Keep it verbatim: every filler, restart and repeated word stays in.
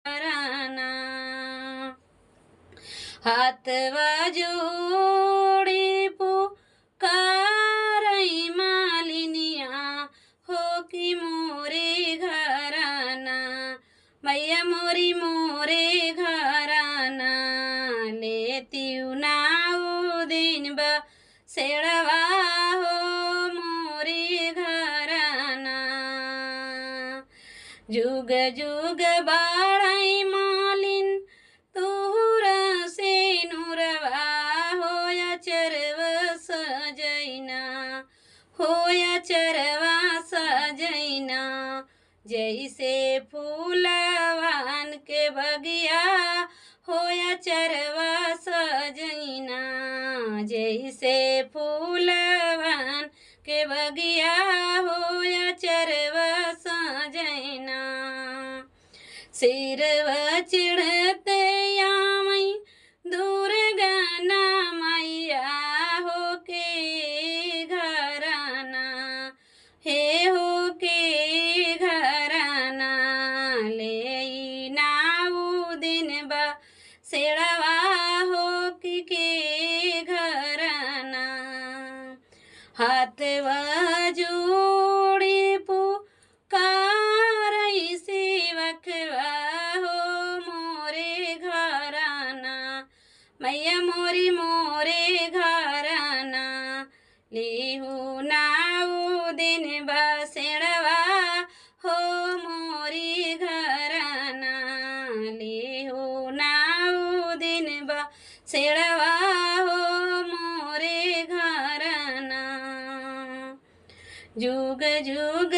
घराना। हाथवा जोड़ी पुकारई मालिनिया हो कि मोरे घराना, मैया मोरी मोरे घराना, लेतिउ ना उ दिन बसेड़वा हो मोरे घराना। जुग जुग बाढ़ई मालिन तोहरा सेनुरवा हो अचरवा सजइना, हो अचरवा सजइना। जइसे फूलवन के बगिया हो अचरवा सजइना, जइसे फूलवन के बगिया हो अचरवा सजइना। सिरवा चढ़ते आवई दुर्गा ना मैया हो के घराना, हे हो के घराना, लेई ना उ दिन बसेड़वा हो कि के घराना। हाथवा जोड़ी पुकारई सेवकवा हो मोरे घराना, मैया मोरी मोरे घराना, लिहु ना उ दिन बसेड़वा हो मोरी घराना, लिहु ना उ दिन बसेड़वा हो मोरे घराना। जुग जुग